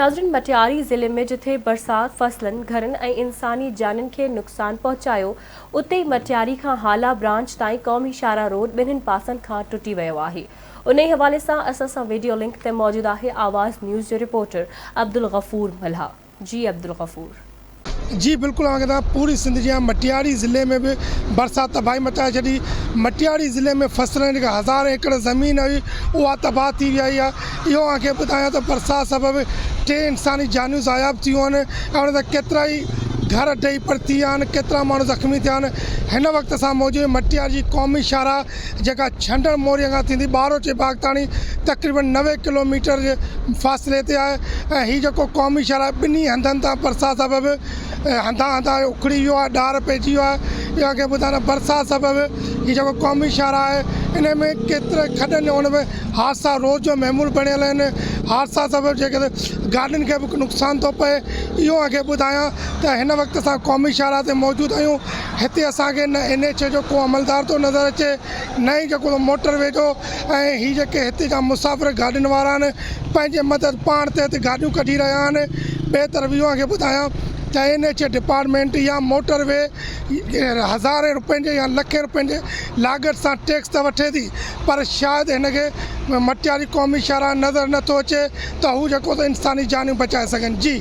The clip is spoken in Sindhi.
ناظرين مٽياري ضلعي ۾ جٿي برسات فصلن، گهرن ۽ انساني جانين کي نقصان پهچايو اتي ئي مٽياري کان هالا برانچ تائين قومي شاهراهه روڊ ٻنهين پاسن کان ٽٽي ويو آهي انهي حوالي سان اسان سان ويڊيو لنڪ تي موجود آهي آواز نيوز جو رپورٽر عبدالغفور ملاح جي عبدالغفور. جي بلڪل اوهان کي ته پوري سنڌ جيان مٽياري ضلعي ۾ به برسات تباهي مچائي ڇڏي مٽياري ضلعي ۾ فصلن جيڪا هزارين ايڪڙ زمين هئي اها تباهه ٿي وئي آهي اهو اوهان کي ٻڌايان ته برسات سبب ٽي انساني جانيون ضايع به ٿيون آهن ۽ ان سان ڪيترائي گهر ڊهي پڙ ٿي ويا آهن ڪيترا ماڻهو زخمي ٿيا آهن هن وقت اسان موجود مٽياري جي قومي شاهراهه جيڪا ڇنڊڻ موريء کان ٿيندي ٻاروچي باغ تاڻي تقريبن 90 ڪلو ميٽر جي فاصلي تي آهي ۽ هي جيڪو قومي شاهراهه ٻنهي هنڌن تان برسات سبب هنڌان هنڌان اکڙي ويو آهي ڏار پئجي ويو آهي اها کي ٻڌايان ته برسات سبب هي جيڪو قومي شاهراهه آهي ان ۾ ڪيترا کڏن ان ۾ حادثا روز جو معمول بڻيل آهن حادثا سبب جيڪي گاڏين کي به نقصان ٿو پئي اهو اوهان کي ٻڌايان ته هن وقت اسان قومي شاهراهه تي موجود آهيون هتي اسان کي نه اين ايڇ اي جو ڪو عملدار ٿو نظر اچي نه ئي جيڪو موٽر وي جو ۽ هي جيڪي هتي جا مسافر گاڏين وارا آهن پنهنجي مدد پاڻ تحت گاڏيون ڪڍي رهيا آهن ٻئي طرف اهو اوهان کي ٻڌايان ته اين ايڇ اي ڊپارٽمينٽ يا موٽر وي هزارين روپين جي يا لکين روپين جي لاڳت سان ٽيڪس ته وٺي ٿي پر شايد هن کي مٽياري قومي شاهراهه نظر نٿو اچي ته هو جيڪو انساني جانيون بچائي سگهن جي.